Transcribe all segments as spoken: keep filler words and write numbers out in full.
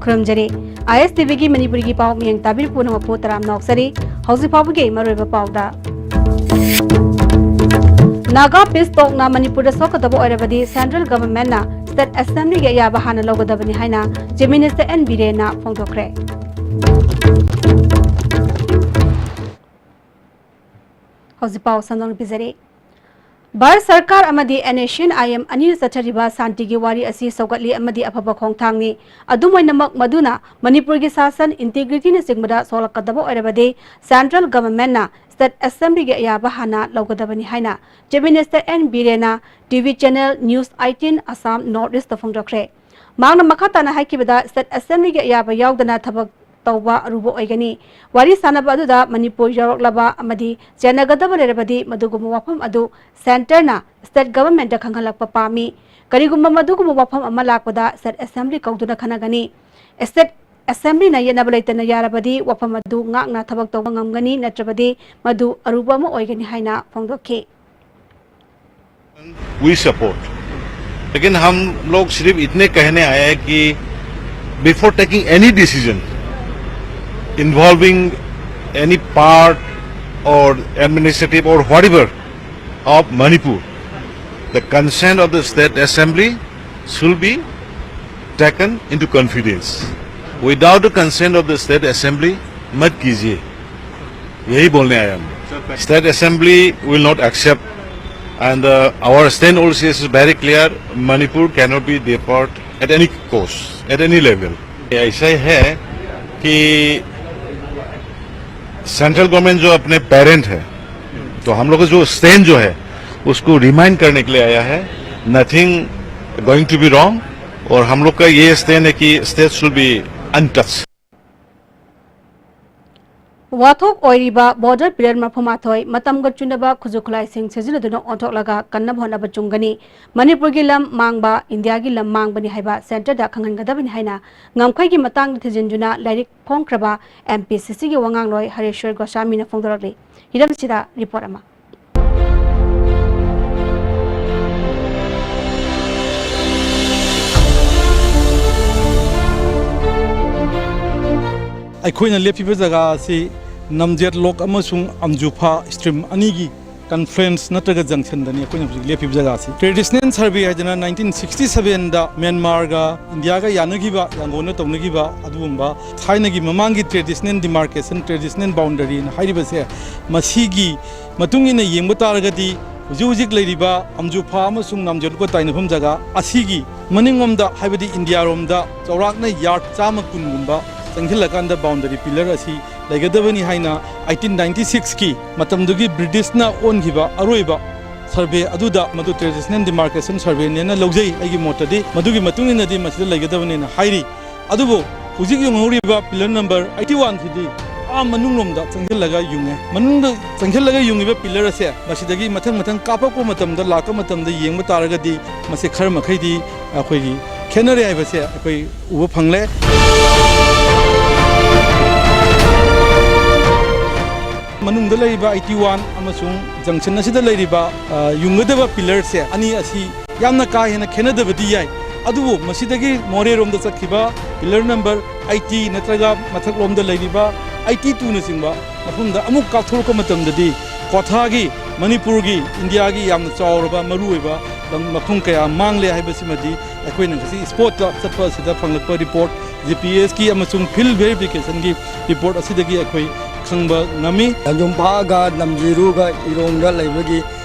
ꯈꯨꯔꯨꯝꯖꯔꯤ꯫ ꯑꯥꯏ ꯑꯦꯁ T ꯚꯤꯒꯤ ꯃꯅꯤꯄꯨꯔꯤꯒꯤ ꯄꯥꯎ ꯃꯤꯌꯦꯡ ꯇꯥꯕꯤꯔꯤꯕ ꯄꯨꯝꯅꯃꯛꯄꯨ ꯇꯔꯥꯝꯅ ꯑꯣꯛꯆꯔꯤ꯫ ꯍꯧꯖꯤꯛ ꯐꯥꯎꯕꯒꯤ ꯃꯔꯨꯑꯣꯏꯕ ꯄꯥꯎꯗ, ꯅꯥꯒꯥ ꯄꯤꯁ ꯇꯣꯛꯅ ꯃꯅꯤꯄꯨꯔꯗ ꯁꯣꯛꯀꯗꯕ ꯑꯣꯏꯔꯕꯗꯤ ꯁꯦꯟꯇ꯭ꯔꯦꯜ ꯒꯚꯔꯟꯃꯦꯟꯠꯅ ꯁ꯭ꯇꯦꯠ ꯑꯦꯁꯦꯝꯕ꯭ꯂꯤꯒꯤ ꯑꯌꯥꯕ ꯍꯥꯟꯅ ꯂꯧꯒꯗꯕꯅꯤ ꯍꯥꯏꯅ ꯆꯤꯐ ꯃꯤꯅꯤꯁꯇꯔ ꯑꯦꯟ ꯕꯤꯔꯦꯟꯅ ꯐꯣꯡꯗꯣꯛꯈ꯭ꯔꯦ꯫ ꯍꯧꯖꯤꯛ ꯄꯥꯎ ꯁꯟꯗꯣꯛꯅ ꯄꯤꯖꯔꯤ꯫ ꯚꯥꯔꯠ ꯁꯔꯀꯥꯔ ꯑꯃꯗꯤ and S C and I M ꯑꯅꯤꯅ ꯆꯠꯊꯔꯤꯕ ꯁꯥꯟꯇꯤꯒꯤ ꯋꯥꯔꯤ ꯑꯁꯤ ꯁꯧꯒꯠꯂꯤ ꯑꯃꯗꯤ ꯑꯐꯕ ꯈꯣꯡꯊꯥꯡꯅꯤ꯫ ꯑꯗꯨꯝ ꯑꯣꯏꯅꯃꯛ, ꯃꯗꯨꯅ ꯃꯅꯤꯄꯨꯔꯒꯤ ꯁꯥꯁꯟ, ꯏꯟꯇꯤꯒ꯭ꯔꯤꯇꯤꯅꯆꯤꯡꯕꯗ ꯁꯣꯛꯂꯛꯀꯗꯕ ꯑꯣꯏꯔꯕꯗꯤ ꯁꯦꯟꯇ꯭ꯔꯦꯜ ꯒꯚꯔꯟꯃꯦꯟꯠꯅ ꯁ꯭ꯇꯦꯠ ꯑꯦꯁꯦꯝꯕ꯭ꯂꯤꯒꯤ ꯑꯌꯥꯕ ꯍꯥꯟꯅ ꯂꯧꯒꯗꯕꯅꯤ ꯍꯥꯏꯅ ꯆꯤꯐ ꯃꯤꯅꯤꯁꯇꯔ ꯑꯦꯟ ꯕꯤꯔꯦꯟꯅ T V channel news eighteen Assam North East ꯐꯣꯡꯗꯣꯛꯈ꯭ꯔꯦ꯫ ꯃꯍꯥꯛꯅ ꯃꯈꯥ ꯇꯥꯅ ꯍꯥꯏꯈꯤꯕꯗ, ꯁ꯭ꯇꯦꯠ ꯑꯦꯁꯦꯝꯕ꯭ꯂꯤꯒꯤ ꯑꯌꯥꯕ ꯌꯥꯎꯗꯅ ꯊꯕꯛ ꯇꯧꯕ ꯑꯔꯨꯕ ꯑꯣꯏꯒꯅꯤ꯫ ꯋꯥꯔꯤ ꯁꯥꯅꯕ ꯑꯗꯨꯗ ꯃꯅꯤꯄꯨꯔ ꯌꯥꯎꯔꯛꯂꯕ ꯑꯃꯗꯤ ꯆꯦꯟꯅꯒꯗꯕ ꯂꯩꯔꯕꯗꯤ ꯃꯗꯨꯒꯨꯝꯕ ꯋꯥꯐꯝ ꯑꯗꯨ ꯁꯦꯟꯇꯔꯅ ꯁ꯭ꯇꯦꯠ ꯒꯚꯔꯟꯃꯦꯟꯠꯇ ꯈꯪꯍꯜꯂꯛꯄ ꯄꯥꯝꯃꯤ꯫ ꯀꯔꯤꯒꯨꯝꯕ ꯃꯗꯨꯒꯨꯝꯕ ꯋꯥꯐꯝ ꯑꯃ ꯂꯥꯛꯄꯗ ꯁ꯭ꯇꯦꯠ ꯑꯦꯁꯦꯝꯕ꯭ꯂꯤ ꯀꯧꯗꯨꯅ ꯈꯟꯅꯒꯅꯤ꯫ ꯁ꯭ꯇꯦꯠ ꯑꯦꯁꯦꯝꯕ꯭ꯂꯤꯅ ꯌꯦꯠꯅꯕ ꯂꯩꯇꯅ ꯌꯥꯔꯕꯗꯤ ꯋꯥꯐꯝ ꯑꯗꯨ ꯉꯥꯛꯅ ꯊꯕꯛ ꯇꯧꯕ ꯉꯝꯒꯅꯤ, ꯅꯠꯇ꯭ꯔꯕꯗꯤ ꯃꯗꯨ ꯑꯔꯨꯕ ꯑꯃ ꯑꯣꯏꯒꯅꯤ ꯍꯥꯏꯅ ꯐꯣꯡꯗꯣꯛꯈꯤ꯫ We support. लेकिन हम लोग सिर्फ इतने कहने आए हैं कि before taking any decision involving any part or administrative or whatever of Manipur, the consent of the state assembly should be taken into confidence. Without the consent of the state assembly, मत कीजिए। यही बोलने आया हम। State assembly will not accept, and uh, our stand also is very clear. Manipur cannot be developed at any cost, at any level. ऐसा ही है कि central government जो अपने पेरेंट है, तो हम लोग का जो स्टैंड जो है, उसको रिमाइंड करने के लिए आया है। Nothing going to be wrong. और हम लोग का ये स्टैंड है कि state should be untouched. ꯋꯥꯊꯣꯛ ꯑꯣꯏꯔꯤꯕ ꯕꯣꯔꯗꯔ ꯄꯤꯂꯔ ꯃꯔꯐꯨ ꯃꯥꯊꯣꯏ ꯃꯇꯝꯒ ꯆꯨꯅꯕ ꯈꯨꯠꯁꯨ ꯈꯨꯠꯂꯥꯏꯁꯤꯡ ꯁꯤꯖꯤꯟꯅꯗꯨꯅ ꯑꯣꯟꯊꯣꯛꯂꯒ ꯀꯟꯅꯕ ꯍꯣꯠꯅꯕ ꯆꯨꯝꯒꯅꯤ꯫ ꯃꯅꯤꯄꯨꯔꯒꯤ ꯂꯝ ꯃꯥꯡꯕ ꯏꯟꯗꯤꯌꯥꯒꯤ ꯂꯝ ꯃꯥꯡꯕꯅꯤ ꯍꯥꯏꯕ ꯁꯦꯟꯇꯔꯗ ꯈꯪꯍꯟꯒꯗꯕꯅꯤ ꯍꯥꯏꯅ ꯉꯝꯈꯩꯒꯤ ꯃꯇꯥꯡꯗ ꯊꯤꯖꯤꯟꯗꯨꯅ ꯂꯥꯏꯔꯤꯛ ꯐꯣꯡꯈ꯭ꯔꯕ ꯑꯦꯝ ꯄꯤ ꯁꯤ ꯁꯤꯒꯤ ꯋꯥꯉꯥꯡꯂꯣꯏ ꯍꯔꯦꯁ꯭ꯋꯔ ꯒꯣꯁꯥꯃꯤꯅ ꯐꯣꯡꯗꯣꯔꯛꯂꯤ꯫ ꯍꯤꯔꯝꯁꯤꯗ ꯔꯤꯄꯣꯔꯠ ꯑꯃ꯫ ꯑꯩꯈꯣꯏꯅ ꯂꯦꯞꯄꯤꯕ ꯖꯒꯥ ꯑꯁꯤ ꯅꯝꯖꯦꯠ ꯂꯣꯛ ꯑꯃꯁꯨꯡ ꯑꯝꯖꯨꯐꯥ stream ꯑꯅꯤꯒꯤ confluence ꯅꯠꯇ꯭ꯔꯒ junctionꯗꯅꯤ ꯑꯩꯈꯣꯏꯅ ꯍꯧꯖꯤꯛ ꯂꯦꯞꯄꯤꯕ ꯖꯒꯥ ꯑꯁꯤ꯫ Traditional survey ꯍꯥꯏꯗꯅ nineteen sixty sevenꯗ ꯃ꯭ꯌꯥꯟꯃꯥꯔꯒ ꯏꯟꯗꯤꯌꯥꯒ ꯌꯥꯅꯈꯤꯕ, ꯌꯥꯡꯒꯣꯟꯅ ꯇꯧꯅꯈꯤꯕ ꯑꯗꯨꯒꯨꯝꯕ ꯊꯥꯏꯅꯒꯤ ꯃꯃꯥꯡꯒꯤ traditional demarcation, traditional boundaryꯅ ꯍꯥꯏꯔꯤꯕꯁꯦ, ꯃꯁꯤꯒꯤ ꯃꯇꯨꯡ ꯏꯟꯅ ꯌꯦꯡꯕ ꯇꯥꯔꯒꯗꯤ, ꯍꯧꯖꯤꯛ ꯍꯧꯖꯤꯛ ꯂꯩꯔꯤꯕ ꯑꯝꯖꯨꯐꯥ ꯑꯃꯁꯨꯡ ꯅꯝꯖꯦꯠ ꯂꯣꯛꯀ ꯇꯥꯏꯅꯐꯝ ꯖꯒꯥ ꯑꯁꯤꯒꯤ ꯃꯅꯤꯡꯂꯣꯝꯗ, ꯍꯥꯏꯕꯗꯤ ꯏꯟꯗꯤꯌꯥꯔꯣꯝꯗ ꯆꯥꯎꯔꯥꯛꯅ yard ꯆꯥꯝꯃ ꯀꯨꯟꯒꯨꯝꯕ ꯆꯪꯁꯤꯜꯂꯀꯥꯟꯗ boundary pillar ꯑꯁꯤ ꯂꯩꯒꯗꯕꯅꯤ ꯍꯥꯏꯅ eighteen ninety sixꯀꯤ ꯃꯇꯝꯗꯨꯒꯤ ꯕ꯭ꯔꯤꯇꯤꯁꯅ ꯑꯣꯟꯈꯤꯕ ꯑꯔꯣꯏꯕ survey ꯑꯗꯨꯗ ꯃꯗꯨ traditional demarcation surveyꯅꯦꯅ ꯂꯧꯖꯩ꯫ ꯑꯩꯒꯤ ꯃꯣꯠꯇꯗꯤ ꯃꯗꯨꯒꯤ ꯃꯇꯨꯡ ꯏꯟꯅꯗꯤ ꯃꯁꯤꯗ ꯂꯩꯒꯗꯕꯅꯦꯅ ꯍꯥꯏꯔꯤ꯫ ꯑꯗꯨꯕꯨ ꯍꯧꯖꯤꯛ ꯌꯨꯡꯍꯧꯔꯤꯕ pillar number eighty oneꯁꯤꯗꯤ ꯑꯥ ꯃꯅꯨꯡꯂꯣꯝꯗ ꯆꯪꯁꯤꯜꯂꯒ ꯌꯨꯡꯉꯦ꯫ ꯃꯅꯨꯡꯗ ꯆꯪꯁꯤꯜꯂꯒ ꯌꯨꯡꯉꯤꯕ pillar ꯑꯁꯦ ꯃꯁꯤꯗꯒꯤ ꯃꯊꯪ ꯃꯊꯪ ꯀꯥꯞꯄꯛꯄ ꯃꯇꯝꯗ, ꯂꯥꯛꯄ ꯃꯇꯝꯗ ꯌꯦꯡꯕ ꯇꯥꯔꯒꯗꯤ ꯃꯁꯤ ꯈꯔ ꯃꯈꯩꯗꯤ ꯑꯩꯈꯣꯏꯒꯤ ꯈꯦꯠꯅꯔꯦ ꯍꯥꯏꯕꯁꯦ ꯑꯩꯈꯣꯏ ꯎꯕ ꯐꯪꯂꯦ꯫ ꯃꯅꯨꯡꯗ ꯂꯩꯔꯤꯕ eighty one ꯑꯃꯁꯨꯡ junction ꯑꯁꯤꯗ ꯂꯩꯔꯤꯕ, ꯑ, ꯌꯨꯡꯒꯗꯕ pillarꯁꯦ ꯑꯅꯤ ꯑꯁꯤ ꯌꯥꯝꯅ ꯀꯥ ꯍꯦꯟꯅ ꯈꯦꯠꯅꯗꯕꯗꯤ ꯌꯥꯏ, ꯑꯗꯨꯕꯨ ꯃꯁꯤꯗꯒꯤ ꯃꯣꯔꯦꯔꯣꯝꯗ ꯆꯠꯈꯤꯕ pillar number eighty ꯅꯠꯇ꯭ꯔꯒ ꯃꯊꯛꯂꯣꯝꯗ ꯂꯩꯔꯤꯕ eighty twoꯅꯆꯤꯡꯕ ꯃꯐꯝꯗ ꯑꯃꯨꯛ ꯀꯥꯞꯊꯣꯔꯛꯄ ꯃꯇꯝꯗꯗꯤ ꯀ꯭ꯋꯥꯊꯥꯒꯤ, ꯃꯅꯤꯄꯨꯔꯒꯤ, ꯏꯟꯗꯤꯌꯥꯒꯤ ꯌꯥꯝꯅ ꯆꯥꯎꯔꯕ ꯃꯔꯨꯑꯣꯏꯕ ꯂꯝ, ꯃꯐꯝ ꯀꯌꯥ ꯃꯥꯡꯂꯦ ꯍꯥꯏꯕꯁꯤꯃꯗꯤ ꯑꯩꯈꯣꯏꯅ ꯉꯁꯤ spotꯇ ꯆꯠꯄ ꯑꯁꯤꯗ ꯐꯪꯂꯛꯄ report, GPSꯀꯤ ꯑꯃꯁꯨꯡ field verificationꯒꯤ report ꯑꯁꯤꯗꯒꯤ ꯑꯩꯈꯣꯏ ꯈꯪꯕ ꯉꯝꯃꯤ꯫ ꯅꯝꯖꯨꯝꯐꯥꯒ ꯅꯝꯖꯤꯔꯨꯒ ꯏꯔꯣꯡꯗ ꯂꯩꯕꯒꯤ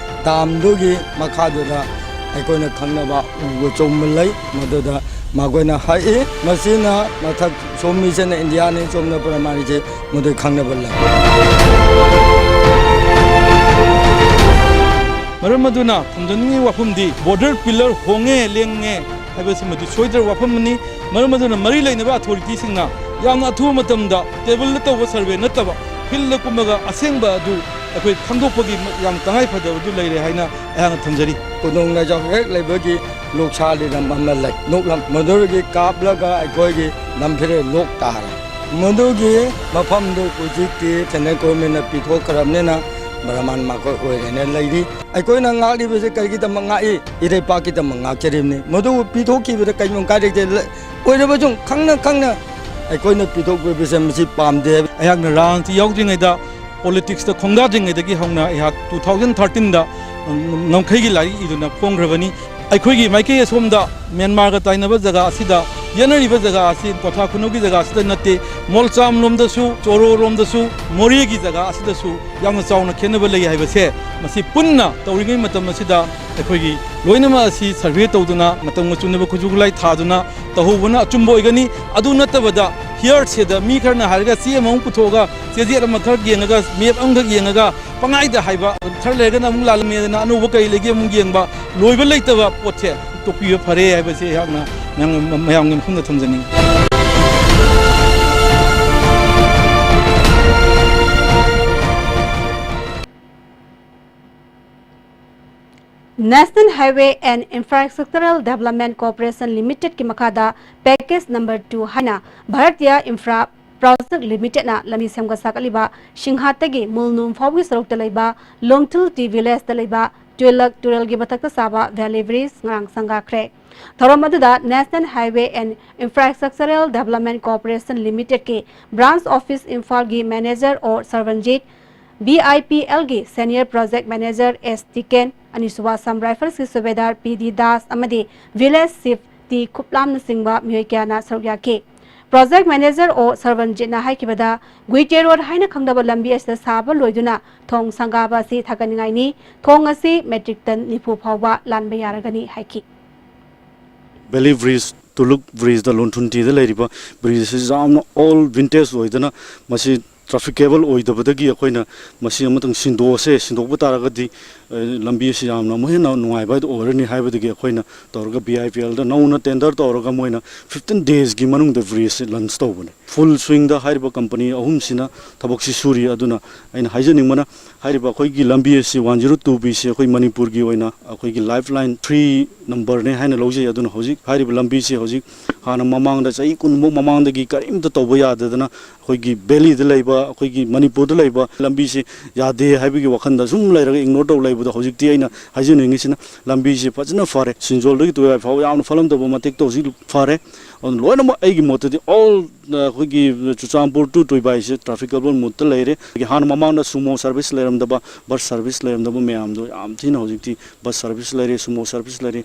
damꯗꯨꯒꯤ ꯃꯈꯥꯗꯨꯗ ꯑꯩꯈꯣꯏꯅ ꯈꯪꯅꯕ ꯎ ꯑꯆꯧꯕ ꯂꯩ, ꯃꯗꯨꯗ ꯃꯈꯣꯏꯅ ꯍꯛꯏ꯫ ꯃꯁꯤꯅ ꯃꯊꯛ ꯁꯣꯝ ꯃꯤꯁꯤꯅ ꯏꯟꯗꯤꯌꯥꯅꯤ, ꯁꯣꯝꯅ ꯄ꯭ꯔꯃꯥꯟꯁꯦ ꯃꯗꯨ ꯈꯪꯅꯕ ꯂꯩ꯫ ꯃꯔꯝ ꯑꯗꯨꯅ ꯊꯝꯖꯅꯤꯡꯉꯤ ꯋꯥꯐꯝꯗꯤ border pillar ꯍꯣꯡꯉꯦ, ꯂꯦꯡꯉꯦ ꯍꯥꯏꯕꯁꯤꯃꯗꯤ ꯁꯣꯏꯗ꯭ꯔꯕ ꯋꯥꯐꯝ ꯑꯃꯅꯤ꯫ ꯃꯔꯝ ꯑꯗꯨꯅ ꯃꯔꯤ ꯂꯩꯅꯕ authorityꯁꯤꯡꯅ ꯌꯥꯝꯅ ꯑꯊꯨꯕ ꯃꯇꯝꯗ tableꯗ ꯇꯧꯕ survey ꯅꯠꯇꯕ fieldꯗ ꯀꯨꯝꯃꯒ ꯑꯁꯦꯡꯕ ꯑꯗꯨ ꯑꯩꯈꯣꯏ ꯈꯪꯗꯣꯛꯄꯒꯤ ꯌꯥꯝ ꯇꯉꯥꯏ ꯐꯗꯕꯗꯨ ꯂꯩꯔꯦ ꯍꯥꯏꯅ ꯑꯩꯍꯥꯛꯅ ꯊꯝꯖꯔꯤ꯫ ꯀꯣꯅꯨꯡ ꯅꯥꯏꯖꯥꯎ ꯍꯦꯛ ꯂꯩꯕꯒꯤ ꯂꯣꯛꯁꯥ ꯂꯤꯔꯝ ꯑꯃ ꯂꯩ, ꯅꯣꯛꯂꯝ꯫ ꯃꯗꯨꯗꯒꯤ ꯀꯥꯞꯂꯒ ꯑꯩꯈꯣꯏꯒꯤ ꯂꯝꯐꯦꯜ ꯂꯣꯛ ꯇꯥꯔꯦ꯫ ꯃꯗꯨꯒꯤ ꯃꯐꯝꯗꯨ ꯍꯧꯖꯤꯛꯇꯤ central governmentꯅ ꯄꯤꯊꯣꯛꯈ꯭ꯔꯕꯅꯤꯅ ꯕ꯭ꯔꯍꯃꯟ ꯃꯈꯣꯏ ꯑꯣꯏꯔꯦꯅ ꯂꯩꯔꯤ꯫ ꯑꯩꯈꯣꯏꯅ ꯉꯥꯛꯂꯤꯕꯁꯤ ꯀꯔꯤꯒꯤꯗꯃꯛ ꯉꯥꯛꯏ? ꯏꯔꯩꯄꯥꯛꯀꯤꯗꯃꯛ ꯉꯥꯛꯆꯔꯤꯕꯅꯤ꯫ ꯃꯗꯨ ꯄꯤꯊꯣꯛꯈꯤꯕꯗ ꯀꯔꯤꯒꯨꯝꯕ ꯀꯥꯏꯔꯛꯇꯦ? ꯑꯣꯏꯔꯕꯁꯨ ꯈꯪꯅ ꯈꯪꯅ ꯑꯩꯈꯣꯏꯅ ꯄꯤꯊꯣꯛꯄ ꯄꯩꯁꯥ ꯃꯁꯤ ꯄꯥꯝꯗꯦ꯫ ꯑꯩꯍꯥꯛꯅ ꯔꯥꯖꯅꯤꯇꯤ ꯌꯥꯎꯗ꯭ꯔꯤꯉꯩꯗ, ꯄꯣꯂꯤꯇꯤꯛꯁꯇ ꯈꯣꯡꯗꯥꯗ꯭ꯔꯤꯉꯩꯗꯒꯤ ꯍꯧꯅ ꯑꯩꯍꯥꯛ ꯇꯨ ꯊꯥꯎꯖꯟ ꯊꯥꯔꯇꯤꯟꯗ ꯉꯝꯈꯩꯒꯤ ꯂꯥꯏꯔꯤꯛ ꯏꯗꯨꯅ ꯐꯣꯡꯈ꯭ꯔꯕꯅꯤ꯫ ꯑꯩꯈꯣꯏꯒꯤ ꯃꯥꯏꯀꯩ ꯑꯁꯣꯝꯗ ꯃ꯭ꯌꯥꯟꯃꯥꯔꯒ ꯇꯥꯏꯅꯕ ꯖꯒꯥ ꯑꯁꯤꯗ ꯌꯦꯠꯅꯔꯤꯕ ꯖꯒꯥ ꯑꯁꯤ ꯀ꯭ꯋꯥꯊꯥ ꯈꯨꯅꯧꯒꯤ ꯖꯒꯥ ꯑꯁꯤꯗ ꯅꯠꯇꯦ, ꯃꯣꯜꯆꯥꯝ ꯂꯣꯝꯗꯁꯨ, ꯆꯣꯔꯣ ꯂꯣꯝꯗꯁꯨ, ꯃꯣꯔꯦꯒꯤ ꯖꯒꯥ ꯑꯁꯤꯗꯁꯨ ꯌꯥꯝꯅ ꯆꯥꯎꯅ ꯈꯦꯠꯅꯕ ꯂꯩ ꯍꯥꯏꯕꯁꯦ, ꯃꯁꯤ ꯄꯨꯟꯅ ꯇꯧꯔꯤꯉꯩ ꯃꯇꯝ ꯑꯁꯤꯗ ꯑꯩꯈꯣꯏꯒꯤ ꯂꯣꯏꯅꯃꯛ ꯑꯁꯤ ꯁꯔꯚꯦ ꯇꯧꯗꯨꯅ, ꯃꯇꯝꯒ ꯆꯨꯅꯕ ꯈꯨꯠꯁꯨ ꯈꯨꯠꯂꯥꯏ ꯊꯥꯗꯨꯅ ꯇꯧꯍꯧꯕꯅ ꯑꯆꯨꯝꯕ ꯑꯣꯏꯒꯅꯤ꯫ ꯑꯗꯨ ꯅꯠꯇꯕꯗ ꯍꯤꯌꯔꯁꯦꯗ ꯃꯤ ꯈꯔꯅ ꯍꯥꯏꯔꯒ ꯆꯦ ꯑꯃꯃꯨꯛ ꯄꯨꯊꯣꯛꯑꯒ, ꯆꯦꯖꯦꯠ ꯑꯃꯈꯛ ꯌꯦꯡꯉꯒ, ꯃꯦꯞ ꯑꯃꯈꯛ ꯌꯦꯡꯉꯒ ꯄꯪꯍꯥꯏꯗ ꯍꯥꯏꯕ, ꯈꯔ ꯂꯩꯔꯒꯅ ꯑꯃꯨꯛ ꯂꯥꯜꯂꯝꯃꯦꯗꯅ ꯑꯅꯧꯕ ꯀꯔꯤ ꯂꯩꯒꯦ ꯑꯃꯨꯛ ꯌꯦꯡꯕ, ꯂꯣꯏꯕ ꯂꯩꯇꯕ ꯄꯣꯠꯁꯦ ꯇꯣꯛꯄꯤꯕ ꯐꯔꯦ ꯍꯥꯏꯕꯁꯦ ꯑꯩꯍꯥꯛꯅ ꯃꯌꯥꯝ, ꯃꯌꯥꯝꯒꯤ ꯃꯐꯝꯗ ꯊꯝꯖꯅꯤꯡꯉꯤ꯫ National Highway and Infrastructural Development Corporation Limited ꯀꯤ ꯃꯈꯥꯗ package number two ꯍꯥꯏꯅ ꯚꯥꯔꯇꯤꯌꯥ ꯏꯟꯐ꯭ꯔꯥ ꯄ꯭ꯔꯣꯖꯦꯛ ꯂꯤꯃꯤꯇꯦꯗꯅ ꯂꯝꯕꯤ ꯁꯦꯝꯒꯠ ꯁꯥꯒꯠꯂꯤꯕ ꯁꯤꯡꯍꯥꯠꯇꯒꯤ ꯃꯨꯜꯅꯨꯝ ꯐꯥꯎꯒꯤ ꯁꯔꯨꯛꯇ ꯂꯩꯕ ꯂꯣꯡꯊꯨꯜ ꯇꯤ ꯚꯤꯂꯦꯖꯇ ꯂꯩꯕ ꯇꯨꯌꯦꯜꯂꯛ ꯇꯨꯔꯦꯜꯒꯤ ꯃꯊꯛꯇ ꯁꯥꯕ ꯚꯦꯂꯤ ꯕ꯭ꯔꯤꯖ ꯉꯔꯥꯡ ꯁꯪꯒꯥꯈ꯭ꯔꯦ꯫ ꯊꯧꯔꯝ ꯑꯗꯨꯗ National Highway and Infrastructural Development Corporation Limited ꯀꯤ branch office ꯏꯝꯐꯥꯜꯒꯤ manager O Sarbanjit, B I P ꯑꯦꯜꯒꯤ senior project manager S Tiken, ꯑꯅꯤꯁꯨꯕ Assam Riflesꯀꯤ ꯁꯨꯕꯦꯗꯥꯔ ꯄꯤ ꯗꯤ ꯗꯥꯁ ꯑꯃꯗꯤ village chief ꯇꯤ ꯈꯨꯞꯂꯥꯝꯅꯆꯤꯡꯕ ꯃꯤꯑꯣꯏ ꯀꯌꯥꯅ ꯁꯔꯨꯛ ꯌꯥꯈꯤ꯫ Project manager ꯑꯣ ꯁꯔꯕꯟꯖꯤꯠꯅ ꯍꯥꯏꯈꯤꯕꯗ, ꯒꯨꯏꯇꯦ ꯔꯣꯗ ꯍꯥꯏꯅ ꯈꯪꯅꯕ ꯂꯝꯕꯤ ꯑꯁꯤꯗ ꯁꯥꯕ ꯂꯣꯏꯗꯨꯅ ꯊꯣꯡ ꯁꯪꯒꯥꯕ ꯑꯁꯤ ꯊꯥꯒꯠꯅꯤꯡꯉꯥꯏꯅꯤ꯫ ꯊꯣꯡ ꯑꯁꯤ metric ton ꯅꯤꯐꯨ ꯐꯥꯎꯕ ꯂꯥꯟꯕ ꯌꯥꯔꯒꯅꯤ ꯍꯥꯏꯈꯤ꯫ ꯚꯦꯂꯤ ꯕ꯭ꯔꯤꯖ, ꯇꯨꯂꯨꯛ ꯕ꯭ꯔꯤꯖꯇ ꯂꯣꯟꯊꯨꯟꯇꯤꯗ ꯂꯩꯔꯤꯕ ꯕ꯭ꯔꯤꯖ ꯑꯁꯤ ꯌꯥꯝꯅ old vintage ꯑꯣꯏꯗꯅ ꯃꯁꯤ trafficable ꯑꯣꯏꯗꯕꯗꯒꯤ ꯑꯩꯈꯣꯏꯅ ꯃꯁꯤ ꯑꯃꯇꯪ ꯁꯤꯟꯗꯣꯛꯑꯁꯦ, ꯁꯤꯟꯗꯣꯛꯄ ꯇꯥꯔꯒꯗꯤ ꯂꯝꯕꯤ ꯑꯁꯤ ꯌꯥꯝꯅ ꯑꯃꯨꯛ ꯍꯦꯟꯅ ꯅꯨꯡꯉꯥꯏꯕ ꯍꯥꯏꯗꯨ ꯑꯣꯏꯔꯅꯤ ꯍꯥꯏꯕꯗꯒꯤ ꯑꯩꯈꯣꯏꯅ ꯇꯧꯔꯒ ꯕꯤ ꯑꯥꯏ ꯄꯤ ꯑꯦꯜꯗ ꯅꯧꯅ tender ꯇꯧꯔꯒ ꯃꯣꯏꯅ fifteen days ꯀꯤ ꯃꯅꯨꯡꯗ ꯕ꯭ꯔꯤꯖꯁꯤ launch ꯇꯧꯕꯅꯤ꯫ Full swing ꯗ ꯍꯥꯏꯔꯤꯕ company ꯑꯍꯨꯝꯁꯤꯅ ꯊꯕꯛꯁꯤ ꯁꯨꯔꯤ꯫ ꯑꯗꯨꯅ ꯑꯩꯅ ꯍꯥꯏꯖꯅꯤꯡꯕꯅ, ꯍꯥꯏꯔꯤꯕ ꯑꯩꯈꯣꯏꯒꯤ ꯂꯝꯕꯤ ꯑꯁꯤ one zero two B ꯁꯤ ꯑꯩꯈꯣꯏ ꯃꯅꯤꯄꯨꯔꯒꯤ ꯑꯣꯏꯅ ꯑꯩꯈꯣꯏꯒꯤ lifeline three number ꯅꯦ ꯍꯥꯏꯅ ꯂꯧꯖꯩ꯫ ꯑꯗꯨꯅ ꯍꯧꯖꯤꯛ ꯍꯥꯏꯔꯤꯕ ꯂꯝꯕꯤꯁꯤ ꯍꯧꯖꯤꯛ ꯍꯥꯟꯅ ꯃꯃꯥꯡꯗ ꯆꯍꯤ ꯀꯨꯟꯃꯨꯛ ꯃꯃꯥꯡꯗꯒꯤ ꯀꯔꯤꯝꯇ ꯇꯧꯕ ꯌꯥꯗꯗꯅ ꯑꯩꯈꯣꯏꯒꯤ valley ꯗ ꯂꯩꯕ, ꯑꯩꯈꯣꯏꯒꯤ ꯃꯅꯤꯄꯨꯔꯗ ꯂꯩꯕ ꯂꯝꯕꯤꯁꯤ ꯌꯥꯗꯦ ꯍꯥꯏꯕꯒꯤ ꯋꯥꯈꯜꯗ ꯁꯨꯝ ꯂꯩꯔꯒ ignore ꯇꯧ ꯂꯩꯕ ꯑꯗꯣ ꯍꯧꯖꯤꯛꯇꯤ ꯑꯩꯅ ꯍꯥꯏꯖꯅꯤꯡꯉꯤꯁꯤꯅ, ꯂꯝꯕꯤꯁꯤ ꯐꯖꯅ ꯐꯔꯦ, ꯁꯤꯡꯖꯣꯜꯗꯒꯤ ꯇꯨꯔꯦꯜ ꯐꯥꯎꯕ ꯌꯥꯝꯅ ꯐꯠꯂꯝꯗꯕ ꯃꯇꯦꯛꯇꯣ ꯍꯧꯖꯤꯛ ꯐꯔꯦ꯫ ꯑꯗꯨꯅ ꯂꯣꯏꯅꯃꯛ ꯑꯩꯒꯤ ꯃꯣꯠꯇꯗꯤ all, ꯑ, ꯑꯩꯈꯣꯏꯒꯤ ꯆꯨꯔꯆꯥꯟꯄꯨꯔ to ꯇꯨꯏꯕꯥꯏꯁꯦ trafficable moodꯇ ꯂꯩꯔꯦ꯫ ꯑꯗꯒꯤ ꯍꯥꯟꯅ ꯃꯃꯥꯡꯗ sumo service ꯂꯩꯔꯝꯗꯕ, bus service ꯂꯩꯔꯝꯗꯕ ꯃꯌꯥꯝꯗꯣ ꯌꯥꯝ ꯊꯤꯅ ꯍꯧꯖꯤꯛꯇꯤ bus service ꯂꯩꯔꯦ, sumo service ꯂꯩꯔꯦ꯫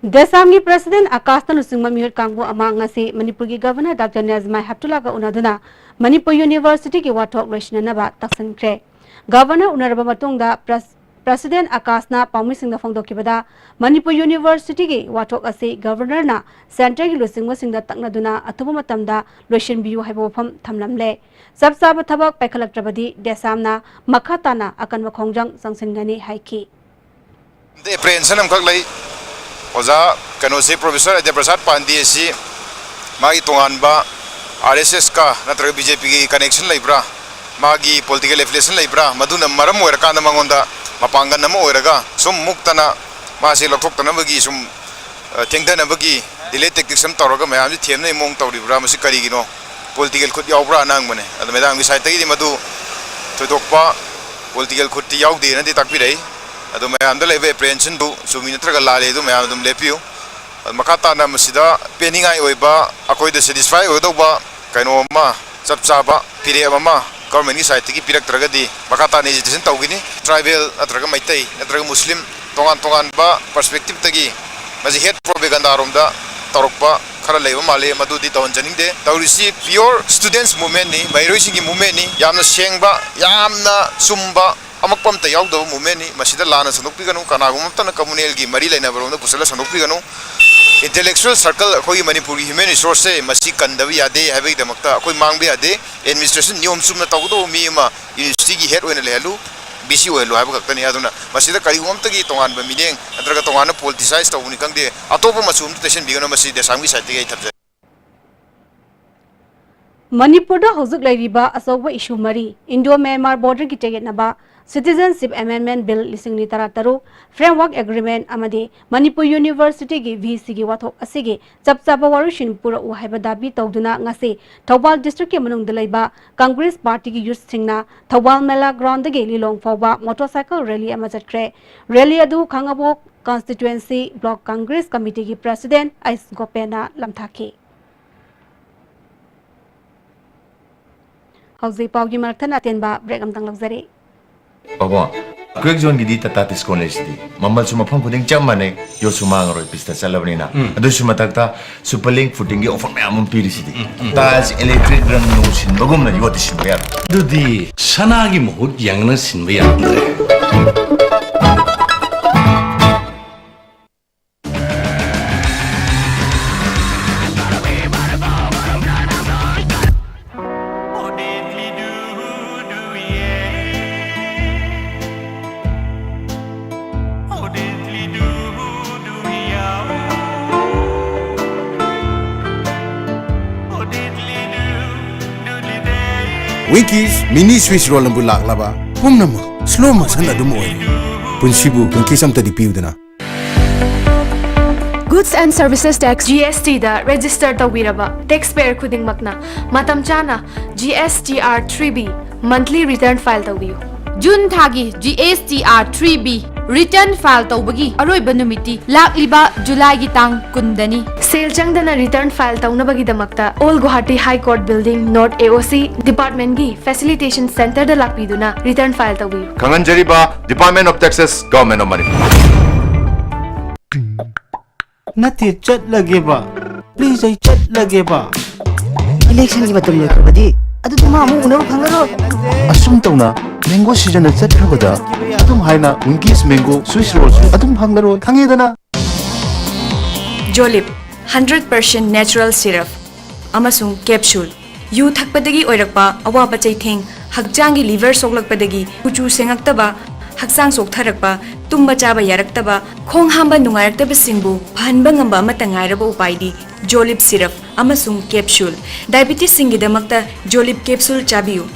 ꯗꯦꯁꯥꯝꯒꯤ President ꯑꯀꯥꯁꯅ ꯂꯨꯆꯤꯡꯕ ꯃꯤꯍꯨꯠ ꯀꯥꯡꯕꯨ ꯑꯃ ꯉꯁꯤ ꯃꯅꯤꯄꯨꯔꯒꯤ Governor Doctor ꯅꯤꯌꯥꯖꯃꯥꯏ ꯍꯦꯞꯇꯨꯂꯥꯒ ꯎꯅꯗꯨꯅ ꯃꯅꯤꯄꯨꯔ Universityꯒꯤ ꯋꯥꯊꯣꯛ ꯂꯣꯏꯁꯤꯟꯅꯅꯕ ꯇꯛꯁꯤꯟꯈ꯭ꯔꯦ꯫ Governor ꯎꯅꯔꯕ ꯃꯇꯨꯡꯗ Pres-, President ꯑꯀꯥꯁꯅ ꯄꯥꯎꯃꯤꯁꯤꯡꯗ ꯐꯣꯡꯗꯣꯛꯈꯤꯕꯗ, ꯃꯅꯤꯄꯨꯔ Universityꯒꯤ ꯋꯥꯊꯣꯛ ꯑꯁꯤ Governorꯅ Centreꯒꯤ ꯂꯨꯆꯤꯡꯕꯁꯤꯡꯗ ꯇꯛꯅꯗꯨꯅ ꯑꯊꯨꯕ ꯃꯇꯝꯗ ꯂꯣꯏꯁꯤꯟꯕꯤꯌꯨ ꯍꯥꯏꯕ ꯋꯥꯐꯝ ꯊꯝꯂꯝꯂꯦ꯫ ꯆꯞ ꯆꯥꯕ ꯊꯕꯛ ꯄꯥꯏꯈꯠꯂꯛꯇ꯭ꯔꯕꯗꯤ ꯗꯦꯁꯥꯝꯅ ꯃꯈꯥ ꯇꯥꯅ ꯑꯀꯟꯕ ꯈꯣꯡꯖꯪ ꯆꯪꯁꯤꯟꯒꯅꯤ ꯍꯥꯏꯈꯤ꯫ ꯑꯦꯄ꯭ꯔꯤꯍꯦꯟꯁꯟ ꯑꯃꯈꯛ ꯂꯩ꯫ ꯑꯣꯖꯥ, ꯀꯩꯅꯣꯁꯤ, ꯄ꯭ꯔꯣꯐꯦꯁꯔ ꯑꯗ꯭ꯌ ꯄ꯭ꯔꯁꯥꯗ ꯄꯥꯟꯗꯦ ꯑꯁꯤ ꯃꯥꯒꯤ ꯇꯣꯉꯥꯟꯕ ꯑꯥꯔ ꯑꯦꯁ ꯑꯦꯁꯀ ꯅꯠꯇ꯭ꯔꯒ ꯕꯤ ꯖꯦ ꯄꯤꯒꯤ ꯀꯅꯦꯛꯁꯟ ꯂꯩꯕ꯭ꯔꯥ, ꯃꯥꯒꯤ ꯄꯣꯂꯤꯇꯤꯀꯦꯜ ꯑꯦꯐꯤꯂꯤꯌꯦꯁꯟ ꯂꯩꯕ꯭ꯔꯥ, ꯃꯗꯨꯅ ꯃꯔꯝ ꯑꯣꯏꯔꯀꯥꯟꯗ ꯃꯉꯣꯟꯗ ꯃꯄꯥꯡꯒꯜ ꯑꯃ ꯑꯣꯏꯔꯒ ꯁꯨꯝ ꯃꯨꯛꯇꯅ ꯃꯥꯁꯦ ꯂꯧꯊꯣꯛꯇꯅꯕꯒꯤ ꯁꯨꯝ, ꯑ, ꯊꯦꯡꯊꯅꯕꯒꯤ ꯗꯤꯂꯦ ꯇꯦꯛꯇꯤꯛꯁ ꯑꯃ ꯇꯧꯔꯒ ꯃꯌꯥꯝꯁꯤ ꯊꯦꯝꯅꯩ ꯃꯑꯣꯡ ꯇꯧꯔꯤꯕ꯭ꯔꯥ, ꯃꯁꯤ ꯀꯔꯤꯒꯤꯅꯣ? ꯄꯣꯂꯤꯇꯤꯀꯦꯜ ꯈꯨꯠ ꯌꯥꯎꯕ꯭ꯔꯥꯅ ꯍꯪꯕꯅꯦ꯫ ꯑꯗꯣ ꯃꯦꯗꯥꯝꯒꯤ ꯁꯥꯏꯠꯇꯒꯤꯗꯤ ꯃꯗꯨ ꯊꯣꯏꯗꯣꯛꯄ ꯄꯣꯂꯤꯇꯤꯀꯦꯜ ꯈꯨꯠꯇꯤ ꯌꯥꯎꯗꯦꯅꯗꯤ ꯇꯥꯛꯄꯤꯔꯛꯏ꯫ ꯑꯗꯣ ꯃꯌꯥꯝꯗ ꯂꯩꯕ ꯑꯦꯄ꯭ꯔꯤꯍꯦꯟꯁꯟꯗꯨ ꯆꯨꯝꯃꯤ ꯅꯠꯇ꯭ꯔꯒ ꯂꯥꯜꯂꯤ ꯑꯗꯨ ꯃꯌꯥꯝ ꯑꯗꯨꯝ ꯂꯦꯞꯄꯤꯌꯨ꯫ ꯑꯗꯣ ꯃꯈꯥ ꯇꯥꯅ ꯃꯁꯤꯗ ꯄꯦꯟꯅꯤꯡꯉꯥꯏ ꯑꯣꯏꯕ, ꯑꯩꯈꯣꯏꯗ ꯁꯦꯇꯤꯁꯐꯥꯏ ꯑꯣꯏꯒꯗꯧꯕ ꯀꯩꯅꯣ ꯑꯃ, ꯆꯞ ꯆꯥꯕ ꯐꯤꯔꯦꯞ ꯑꯃ ꯒꯚꯔꯟꯃꯦꯟꯠꯀꯤ ꯁꯥꯏꯠꯇꯒꯤ ꯄꯤꯔꯛꯇ꯭ꯔꯒꯗꯤ ꯃꯈꯥ ꯇꯥꯅ ꯑꯦꯖꯤꯇꯦꯁꯟ ꯇꯧꯒꯅꯤ꯫ ꯇ꯭ꯔꯥꯏꯕꯦꯜ ꯅꯠꯇ꯭ꯔꯒ ꯃꯩꯇꯩ ꯅꯠꯇ꯭ꯔꯒ ꯃꯨꯁꯂꯤꯝ ꯇꯣꯉꯥꯟ ꯇꯣꯉꯥꯟꯕ ꯄꯔꯁꯄꯦꯛꯇꯤꯞꯇꯒꯤ ꯃꯁꯤ ꯍꯦꯠ ꯄ꯭ꯔꯣꯄꯦꯒꯟꯗꯥꯔꯣꯝꯗ ꯇꯧꯔꯛꯄ ꯈꯔ ꯂꯩꯕ ꯃꯥꯜꯂꯤ, ꯃꯗꯨꯗꯤ ꯇꯧꯍꯟꯖꯅꯤꯡꯗꯦ꯫ ꯇꯧꯔꯤꯁꯤ pure students movementꯅꯤ, ꯃꯍꯩꯔꯣꯏꯁꯤꯡꯒꯤ movementꯅꯤ, ꯌꯥꯝꯅ ꯁꯦꯡꯕ, ꯌꯥꯝꯅ ꯆꯨꯝꯕ, ꯑꯃꯛꯄ ꯑꯝꯇ ꯌꯥꯎꯗꯕ movementꯅꯤ꯫ ꯃꯁꯤꯗ ꯂꯥꯟꯅ ꯁꯟꯗꯣꯛꯄꯤꯒꯅꯨ, ꯀꯅꯥꯒꯨꯝꯕ ꯑꯃꯠꯇꯅ communalꯒꯤ ꯃꯔꯤ ꯂꯩꯅꯕꯔꯣꯝꯗ ꯄꯨꯁꯜꯂ ꯁꯟꯗꯣꯛꯄꯤꯒꯅꯨ꯫ Intellectual circle, ꯑꯩꯈꯣꯏꯒꯤ ꯃꯅꯤꯄꯨꯔꯒꯤ human resourceꯁꯦ ꯃꯁꯤ ꯀꯟꯗꯕ ꯌꯥꯗꯦ ꯍꯥꯏꯕꯒꯤꯗꯃꯛꯇ ꯑꯩꯈꯣꯏ ꯃꯥꯡꯕ ꯌꯥꯗꯦ꯫ Administration ꯅꯤꯌꯣꯝ ꯆꯨꯝꯅ ꯇꯧꯒꯗꯧꯕ ꯃꯤ ꯑꯃ universityꯒꯤ head ꯑꯣꯏꯅ ꯂꯩꯍꯜꯂꯨ, ꯚꯤ ꯁꯤ ꯑꯣꯏꯍꯜꯂꯨ ꯍꯥꯏꯕ ꯈꯛꯇꯅꯤ꯫ ꯑꯗꯨꯅ ꯃꯁꯤꯗ ꯀꯔꯤꯒꯨꯝꯕ ꯑꯃꯠꯇꯒꯤ ꯇꯣꯉꯥꯟꯕ ꯃꯤꯠꯌꯦꯡ ꯅꯠꯇ꯭ꯔꯒ ꯇꯣꯉꯥꯟꯅ politicize ꯇꯧꯕꯅꯤ ꯈꯪꯗꯦ, ꯑꯇꯣꯞꯄ ꯃꯆꯨ ꯑꯃꯠꯇ ꯇꯩꯁꯟꯕꯤꯒꯅꯨ, ꯃꯁꯤ ꯗꯦꯁꯥꯝꯒꯤ ꯁꯥꯏꯠꯇꯒꯤ ꯑꯩ ꯊꯝꯖꯒꯦ꯫ ꯃꯅꯤꯄꯨꯔꯗ ꯍꯧꯖꯤꯛ ꯂꯩꯔꯤꯕ ꯑꯆꯧꯕ issue ꯃꯔꯤ, Indo Myanmar borderꯒꯤ ꯆꯌꯦꯠꯅꯕ, Citizenship Amendment Bill ꯂꯤꯁꯤꯡ ꯑꯅꯤ ꯇꯔꯥꯇꯔꯨꯛ, Framework Agreement ꯑꯃꯗꯤ ꯃꯅꯤꯄꯨꯔ University ꯒꯤ V C ꯒꯤ ꯋꯥꯊꯣꯛ ꯑꯁꯤꯒꯤ ꯆꯞ ꯆꯥꯕ ꯋꯥꯔꯣꯏꯁꯤꯟ ꯄꯨꯔꯛꯎ ꯍꯥꯏꯕ ꯗꯥꯕꯤ ꯇꯧꯗꯨꯅ ꯉꯁꯤ ꯊꯧꯕꯥꯜ district ꯀꯤ ꯃꯅꯨꯡꯗ ꯂꯩꯕ Congress Party ꯒꯤ youth ꯁꯤꯡꯅ ꯊꯧꯕꯥꯜ ꯃꯦꯂꯥ ground ꯗꯒꯤ ꯂꯤꯂꯣꯡ ꯐꯥꯎꯕ motorcycle rally ꯑꯃ ꯆꯠꯈ꯭ꯔꯦ꯫ Rally ꯑꯗꯨ ꯈꯥꯡꯉꯕꯣꯛ Constituency Block Congress Committee ꯒꯤ President ꯑꯩꯁ ꯒꯣꯄꯦꯟꯅ ꯂꯝꯊꯥꯈꯤ꯫ ꯍꯧꯖꯤꯛ ꯄꯥꯎꯒꯤ ꯃꯔꯛ ꯊꯠꯅ ꯑꯇꯦꯟꯕ break ꯑꯃꯇꯪ ꯂꯧꯖꯔꯤ꯫ ꯄꯥꯕꯣ, Quakezone ꯒꯤꯗꯤ Tata Tiscon ꯂꯩꯁꯤꯗꯤ꯫ ꯃꯃꯜꯁꯨ ꯃꯐꯝ ꯈꯨꯗꯤꯡ ꯆꯞ ꯃꯥꯟꯅꯩ, ꯌꯣꯠꯁꯨ ꯃꯥꯡꯉꯔꯣꯏ, ꯄꯤꯁꯇ ꯆꯠꯂꯕꯅꯤꯅ꯫ ꯎꯝ꯫ ꯑꯗꯨꯁꯨ ꯃꯊꯛꯇ Superlink footing ꯒꯤ offer ꯃꯌꯥꯝ ꯑꯃ ꯄꯤꯔꯤꯁꯤꯗꯤ꯫ ꯎꯝ, ꯎꯝ꯫ Taj Electric ꯔꯪ ꯅꯨꯡ ꯁꯤꯟꯕꯒꯨꯝꯅ ꯌꯣꯠꯇꯤ ꯁꯤꯟꯕ ꯌꯥꯔꯣꯏ꯫ ꯑꯗꯨꯗꯤ ꯁꯅꯥꯒꯤ ꯃꯍꯨꯠ ꯌꯥꯡꯅ ꯁꯤꯟꯕ ꯌꯥꯔꯝꯗ꯭ꯔꯦ꯫ Winkies Mini Swiss Roll ꯑꯃꯕꯨ ꯂꯥꯛꯂꯕ ꯄꯨꯝꯅꯃꯛ slow motion ꯑꯗꯨꯝ ꯑꯣꯏꯔꯦ꯫ ꯄꯨꯟꯁꯤꯕꯨ Winkies ꯑꯝꯇꯗꯤ ꯄꯤꯌꯨꯗꯅ꯫ Goods and Services Tax, G S T the register ꯇꯧꯕꯤꯔꯕ taxpayer ꯈꯨꯗꯤꯡꯃꯛꯅ ꯃꯇꯝ ꯆꯥꯅ G S T R three B monthly return file ꯇꯧꯕꯤꯌꯨ꯫ ꯖꯨꯟ ꯊꯥꯒꯤ G S T R three B return file ꯇꯧꯕꯒꯤ ꯑꯔꯣꯏꯕ ꯅꯨꯃꯤꯠꯇꯤ ꯂꯥꯛꯂꯤꯕ ꯖꯨꯂꯥꯏꯒꯤ ꯇꯥꯡ ꯀꯨꯟꯗꯅꯤ꯫ ꯁꯦꯜ ꯆꯪꯗꯅ return file ꯇꯧꯅꯕꯒꯤꯗꯃꯛꯇ All Guwahati High Court Building, North A O C Department ꯒꯤ Facilitation Center ꯗ ꯂꯥꯛꯄꯤꯗꯨꯅ return file ꯇꯧꯕꯤꯌꯨ꯫ ꯈꯪꯍꯟꯖꯔꯤꯕ Department of Taxes, Government of Manipur꯫ ꯅꯠꯇꯦ, ꯆꯠꯂꯒꯦꯕ꯫ Please, ꯑꯩ ꯆꯠꯂꯒꯦꯕ꯫ Election ꯒꯤ ꯃꯇꯝ ꯂꯣꯏꯈ꯭ꯔꯕꯗꯤ ꯑꯗꯨꯗꯤ ꯃꯥ ꯑꯃꯨꯛ ꯎꯅꯕ ꯐꯪꯉꯔꯣꯏ꯫ ꯑꯁꯨꯝ ꯇꯧꯅ mango season ꯅ ꯆꯠꯈ꯭ꯔꯕꯗ ꯑꯗꯨꯝ ꯍꯥꯏꯅ Winkies Mango Swiss Roll ꯁꯨ ꯑꯗꯨꯝ ꯐꯪꯂꯔꯣꯏ, ꯈꯪꯉꯦꯗꯅ? Jolib, hundred percent natural syrup ꯑꯃꯁꯨꯡ capsule꯫ ꯌꯨ ꯊꯛꯄꯗꯒꯤ ꯑꯣꯏꯔꯛꯄ ꯑꯋꯥꯕ ꯆꯩꯊꯦꯡ, ꯍꯛꯆꯥꯡꯒꯤ liver ꯁꯣꯛꯂꯛꯄꯗꯒꯤ ꯀꯨꯆꯨ ꯁꯦꯡꯉꯛꯇꯕ, ꯍꯛꯆꯥꯡ ꯆꯣꯛꯊꯔꯛꯄ, ꯇꯨꯝꯕ ꯆꯥꯕ ꯌꯥꯔꯛꯇꯕ, ꯈꯣꯡ ꯍꯥꯝꯕ ꯅꯨꯡꯉꯥꯏꯔꯛꯇꯕꯁꯤꯡꯕꯨ ꯐꯍꯟꯕ ꯉꯝꯕ ꯑꯃꯠꯇ ꯉꯥꯏꯔꯕ ꯎꯄꯥꯏꯗꯤ Jolib syrup ꯑꯃꯁꯨꯡ capsule꯫ Diabetes ꯁꯤꯡꯒꯤꯗꯃꯛꯇ Jolib capsule ꯆꯥꯕꯤꯌꯨ꯫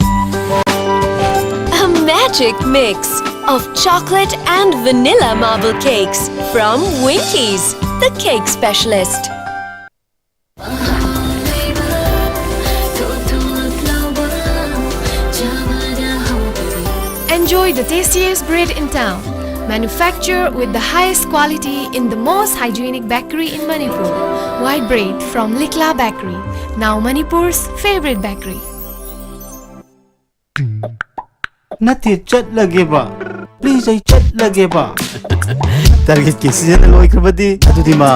ꯑꯃꯦ! Magic mix of chocolate and vanilla marble cakes from Winkies, the cake specialist. Enjoy the tastiest bread in town. Manufactured with the highest quality in the most hygienic bakery in Manipur. White bread from Likla Bakery, now Manipur's favorite bakery. ꯅꯠꯇꯦ, ꯆꯠꯂꯒꯦꯕ꯫ Please, ꯑꯩ ꯆꯠꯂꯒꯦꯕ꯫ Target ꯀꯤ season ꯂꯣꯏꯈ꯭ꯔꯕꯗꯤ ꯑꯗꯨꯗꯤ ꯃꯥ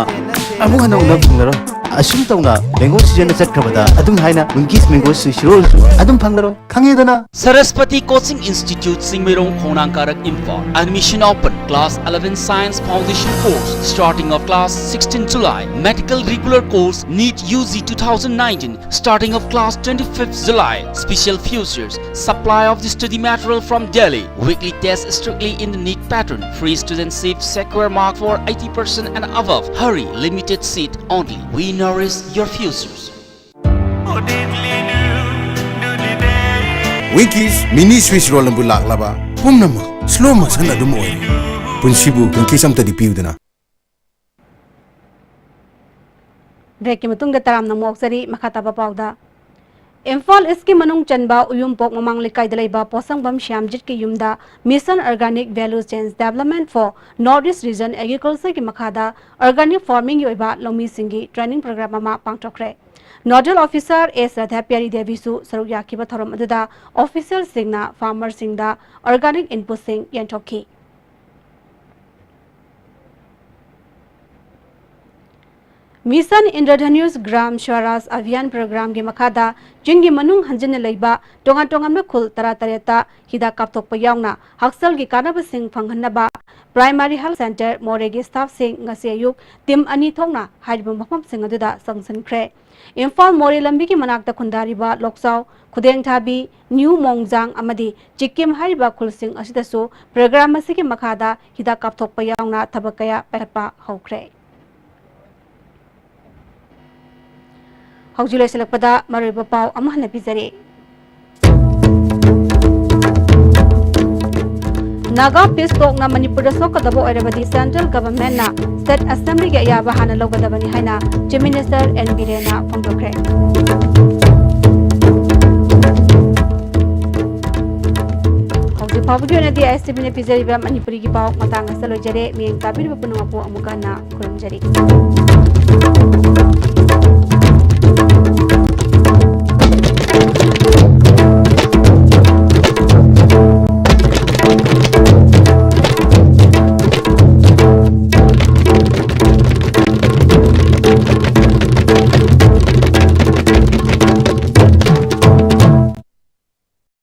ꯑꯃꯨꯛ ꯍꯟꯅ ꯎꯅꯕ ꯐꯪꯂꯔꯣꯏ꯫ ꯑꯁꯨꯝ ꯇꯧꯅ mango season ꯆꯠꯈ꯭ꯔꯕꯗ ꯑꯗꯨꯝ ꯍꯥꯏꯅ Winkies mango swiss roll ꯁꯨ ꯑꯗꯨꯝ ꯐꯪꯂꯔꯣꯏ꯫ ꯈꯪꯉꯦꯗꯅ? Saraswati Coaching Institute, Singmeirong, Khongnang Karak, Imphal. Admission open. Class eleven Science Foundation course. Starting of class sixteen July. Medical regular course, NEET U G two thousand nineteen. Starting of class twenty-fifth July. Special futures. Supply of the study material from Delhi. Weekly test strictly in the NEET pattern. Free student seat, secure mark for eighty percent and above. Hurry, limited seat only. We nourish your futures. Winkies mini swiss roll ꯅꯕꯨ ꯂꯥꯛꯂꯕ ꯄꯨꯝꯅꯃꯛ slow motion ꯑꯗꯨꯝ ꯑꯣꯏꯔꯦ꯫ ꯄꯨꯟꯁꯤꯕꯨ Winkies ꯑꯝꯇꯗꯤ ꯄꯤꯌꯨꯗꯅ꯫ Break ꯀꯤ ꯃꯇꯨꯡꯗ ꯇꯔꯥꯝꯅ ꯑꯃꯨꯛ ꯑꯣꯛꯆꯔꯤ꯫ ꯃꯈꯥ ꯇꯥꯕ ꯄꯥꯎꯗ, ꯏꯝꯐꯥꯜ ꯏꯁꯀꯤ ꯃꯅꯨꯡ ꯆꯟꯕ ꯎꯌꯨꯝꯄꯣꯛ ꯃꯃꯥꯡ ꯂꯩꯀꯥꯏꯗ ꯂꯩꯕ ꯄꯣꯠꯁꯪꯕꯝ ꯁ꯭ꯌꯥꯝꯖꯤꯠꯀꯤ ꯌꯨꯝꯗ Mission Organic Value Chains Development for North East Region Agriculture ꯒꯤ ꯃꯈꯥꯗ organic farming ꯒꯤ ꯑꯣꯏꯕ ꯂꯧꯃꯤꯁꯤꯡꯒꯤ training program ꯑꯃ ꯄꯥꯡꯊꯣꯛꯈ꯭ꯔꯦ꯫ Nodal officer S ꯔꯥꯙꯥ ꯄ꯭ꯌꯥꯔꯤ ꯗꯦꯕꯤꯁꯨ ꯁꯔꯨꯛ ꯌꯥꯈꯤꯕ ꯊꯧꯔꯝ ꯑꯗꯨꯗ officer ꯁꯤꯡꯅ farmer ꯁꯤꯡꯗ organic input ꯁꯤꯡ ꯌꯦꯟꯊꯣꯛꯈꯤ꯫ Mission Indradhanush Gram Swaraj Abhiyan program ꯒꯤ ꯃꯈꯥꯗ ꯆꯤꯡꯒꯤ ꯃꯅꯨꯡ ꯍꯟꯖꯤꯟꯅ ꯂꯩꯕ ꯇꯣꯉꯥꯟ ꯇꯣꯉꯥꯟꯕ ꯈꯨꯜ ꯇꯔꯥꯇꯔꯦꯠꯇ ꯍꯤꯗꯥꯛ ꯀꯥꯞꯊꯣꯛꯄ ꯌꯥꯎꯅ ꯍꯛꯁꯦꯜꯒꯤ ꯀꯥꯟꯅꯕꯁꯤꯡ ꯐꯪꯍꯟꯅꯕ Primary Health Centre ꯃꯣꯔꯦꯒꯤ staff ꯁꯤꯡ ꯉꯁꯤ ꯑꯌꯨꯛ team ꯑꯅꯤ ꯊꯣꯛꯅ ꯍꯥꯏꯔꯤꯕ ꯃꯐꯝꯁꯤꯡ ꯑꯗꯨꯗ ꯆꯪꯁꯤꯟꯈ꯭ꯔꯦ꯫ ꯏꯝꯐꯥꯜ ꯃꯣꯔꯦ ꯂꯝꯕꯤꯒꯤ ꯃꯅꯥꯛꯇ ꯈꯨꯟꯗꯥꯔꯤꯕ ꯂꯣꯛꯆꯥꯎ, ꯈꯨꯗꯦꯡꯊꯥꯕꯤ, ꯅ꯭ꯌꯨ ꯃꯣꯡꯖꯥꯡ ꯑꯃꯗꯤ ꯆꯤꯛꯀꯤꯝ ꯍꯥꯏꯔꯤꯕ ꯈꯨꯜꯁꯤꯡ ꯑꯁꯤꯗꯁꯨ program ꯑꯁꯤꯒꯤ ꯃꯈꯥꯗ ꯍꯤꯗꯥꯛ ꯀꯥꯞꯊꯣꯛꯄ ꯌꯥꯎꯅ ꯊꯕꯛ ꯀꯌꯥ ꯄꯥꯏꯈꯠꯄ ꯍꯧꯈ꯭ꯔꯦ꯫ ꯍꯧꯖꯤꯛ ꯂꯣꯏꯁꯤꯜꯂꯛꯄꯗ ꯃꯔꯨꯑꯣꯏꯕ ꯄꯥꯎ ꯑꯃꯨꯛ ꯍꯟꯅ ꯄꯤꯖꯔꯤ꯫ ꯅꯥꯒꯥ ꯄꯤꯁ ꯇꯣꯛꯅ ꯃꯅꯤꯄꯨꯔꯗ ꯁꯣꯛꯀꯗꯕ ꯑꯣꯏꯔꯕꯗꯤ ꯁꯦꯟꯇ꯭ꯔꯦꯜ ꯒꯚꯔꯟꯃꯦꯟꯠꯅ ꯁ꯭ꯇꯦꯠ ꯑꯦꯁꯦꯝꯕ꯭ꯂꯤꯒꯤ ꯑꯌꯥꯕ ꯍꯥꯟꯅ ꯂꯧꯒꯗꯕꯅꯤ ꯍꯥꯏꯅ ꯆꯤꯐ ꯃꯤꯅꯤꯁꯇꯔ ꯑꯦꯟ ꯕꯤꯔꯦꯟꯅ ꯐꯣꯡꯗꯣꯛꯈ꯭ꯔꯦ꯫ ꯍꯧꯖꯤꯛ ꯐꯥꯎꯕꯒꯤ ꯑꯣꯏꯅꯗꯤ ꯑꯥꯏ ꯑꯦꯁ ꯇꯤ ꯚꯤꯅ ꯄꯤꯖꯔꯤꯕ ꯃꯅꯤꯄꯨꯔꯤꯒꯤ ꯄꯥꯎ ꯃꯇꯥꯡ ꯑꯁꯤꯗ ꯂꯣꯏꯖꯔꯦ꯫ ꯃꯤꯠꯌꯦꯡ ꯇꯥꯕꯤꯔꯤꯕ ꯄꯨꯝꯅꯃꯛꯄꯨ ꯑꯃꯨꯛ ꯍꯟꯅ ꯈꯨꯔꯨꯝꯖꯔꯤ꯫